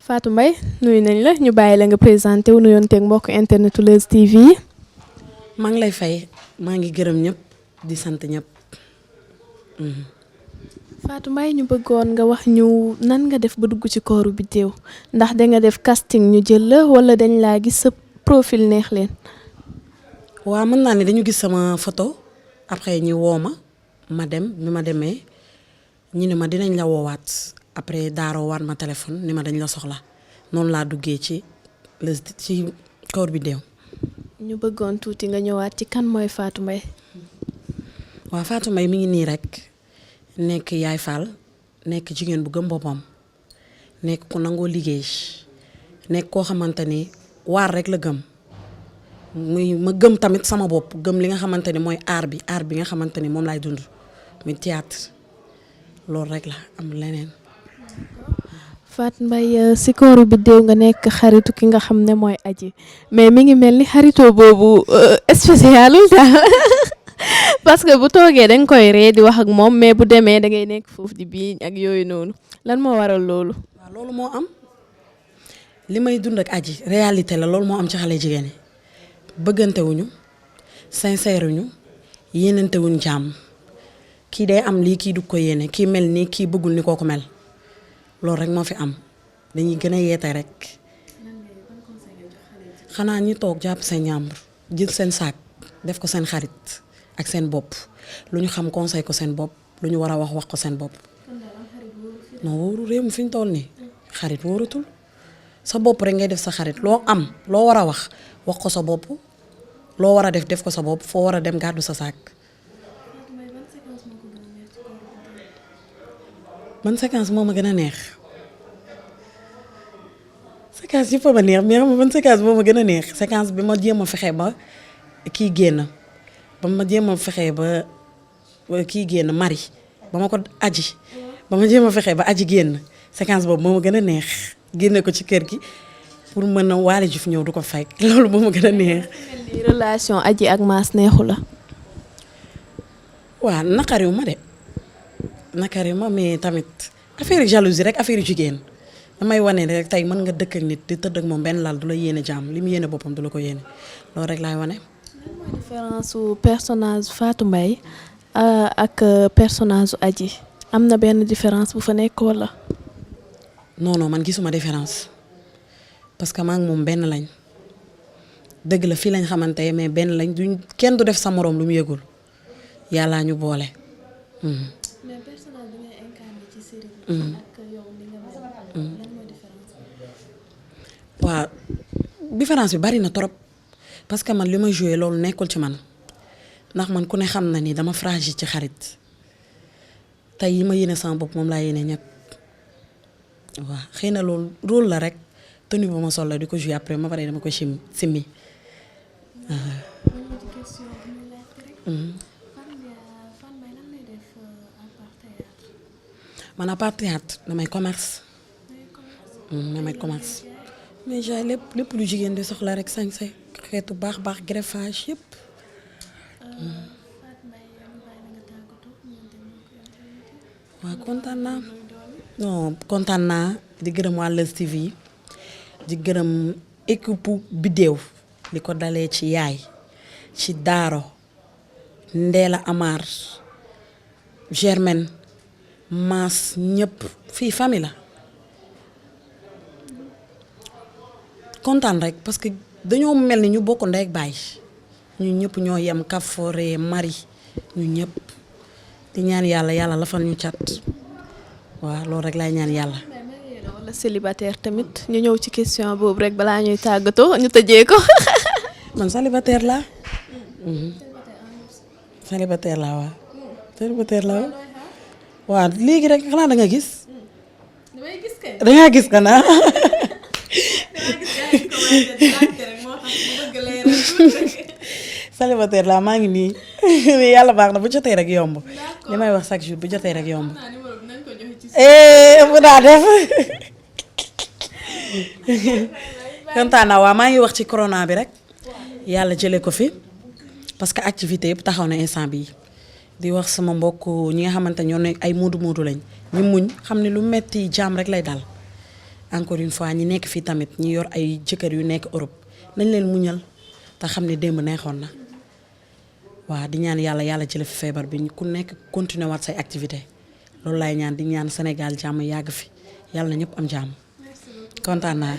Fatou Mbaye nuyu nañ la ñu bàyyi la nga présenté wu nuyonteeg mbokk internetu Leuz TV yi. maa ngi lay fay maa ngi gërëm ñëpp di sant ñëpp. Fatou Mbaye ñu bëggoon nga wax ñu nan nga def ba dugg ci kooru Bideew ndax da nga def casting ñu jël la wala dañ laa gis sa profil neex leen. waaw mën naa ne dañu gis sama photo après ñu woo ma dem bi ma demee ñu ne ma dinañ la woowaat après daaroo waat ma téléphone ni ma dañ la soxla noonu laa duggee ci kooru Bideew. ñu bëggoon tuuti nga ñëwaat ci kan mooy Fatou Mbaye. waaw Fatou Mbaye mi ngi nii rek nekk yaay Fall nekk jigéen bu gëm boppam nekk ku nangoo liggéey nekk koo xamante ni waar rek la gëm muy ma gëm tamit sama bopp gëm li nga xamante ni mooy aar bi nga xamante ni moom laay dund muy théâtre loolu rek la am leneen. Fatou Mbaye si kooru Bideew nga nekk xaritu ki nga xam ne mooy Adji mais mi ngi mel ni xaritoo boobu spécialul daal parce que bu toogee da nga koy ree di wax ak moom mais bu demee da ngay nekk foofu di biiñ ak yooyu noonu lan moo waral loolu. waaw loolu moo am li may dund ak Adji réalité la loolu moo am ci xale jigéen ñi bëggante wuñu sincère wuñu yéenante wuñu jàmm kii day am lii kii du ko yéene kii mel nii kii bëggul ni kooku mel loolu rek moo fi am dañuy gën a yeete rek xanaa ñi toog jàpp seen ñàmbur jël seen saak def ko seen xarit ak seen bopp lu ñu xam conseil ko seen bopp lu ñu war a wax ko seen bopp non wóoru réew mi fi ñu toll nii xarit wóoratul sa bopp rek ngay def sa xarit loo am loo war a wax ko sa bopp loo war a def ko sa bopp foo war a dem gàddu sa saak. man séquence moo ma gën a neex séquence yëpp a ma neex mais xam nga man séquence moo ma gën a neex séquence bi ma jéem a fexe ba kii génn ba ma jéem a fexe ba kii génn mari ba ma ko Adji ba ma jéem a fexe ba Adji génn séquence boobu moo ma gën a neex génne ko ci kër gi pour mën a Waly Diouf ñëw du ko fekk loolu moo ma gën a neex. relation Adji ak Mass neexu la. waaw naqariw ma de naqariw ma mais tamit affaire jalousie rek affaire jigéen damay wane rek tey mën nga dëkk ak nit di tëdd ak moom benn lal du la yéene jàmm li mu yéene boppam du la ko yéene loolu rek laay wane. lan mooy différence su personnage Fatou Mbaye ak personnage Adji am na benn différence bu fa nekk wala. non man gisuma différence parce que maa ngi moom benn lañ dëgg la fii lañ xamante mais benn lañ duñ kenn du def sa moroom lu mu yëgul yàllaa ñu boole. mais personnage bi ngay incarné ci série bi ak yow li nga mel lan mooy différence bi. waaw différence bi bari na trop parce que man li ma joué loolu nekkul ci man ndax man ku ne xam na ni dama fragile ci xarit tey yi ma yéene sama bopp moom laa yéene ñëpp waaw xëy na loolu rôle la rek tenue bu ma sol la di ko joué après ma pare dama ko simmi. man à part théâtre damay commerce. mais jaay lépp lu jigéen di soxla rek sañse xeetu baax greffage yëpp. waaw kontaan naa di gërëm waa Leuz TV di gërëm équipe Bideew li ko dalee ci yaay ci Daaro Ndeela Amar Germaine Mass ñëpp fii famille la kontaan rek parce que dañoo mel ni ñu bokk ndey ak baay ñu ñëpp ñoo yem Kafoore Mari ñu ñëpp di ñaan yàlla lafal ñu cat waaw loolu rek laay ñaan yàlla. wala célibataire tamit ñu ñëw ci question boobu rek balaa ñuy tàggatoo ñu tëjee ko. man célibataire laa. célibataire laa waaw. célibataire laa waaw. waaw léegi rek xanaa da nga gis. damay gis kay. da ngaa gis xanaa. célibataire laa maa ngi nii yàlla baax na bu jotee rek yomb li may wax chaque jour bu jotee rek yomb. bu daa def kontaan naa waaw maa ngi wax ci corona bi rek yàlla jëlee ko fi parce que activité yëpp taxaw na instant bii di wax sama mbokk ñi nga xamante ñoo ne ay moodu lañ ñu muñ xam ne lu metti jaam rek lay dal encore une fois ñi nekk fii tamit ñi yor ay jëkkër yu nekk Europe nañ leen muñal te xam ne démb neexoon na waaw di ñaan yàlla jële fi feebar bi ku nekk continuer waat say activité loolu laay ñaan di ñaan Sénégal jàmm yàgg fi yàlla na ñëpp am jàmm kontaan naa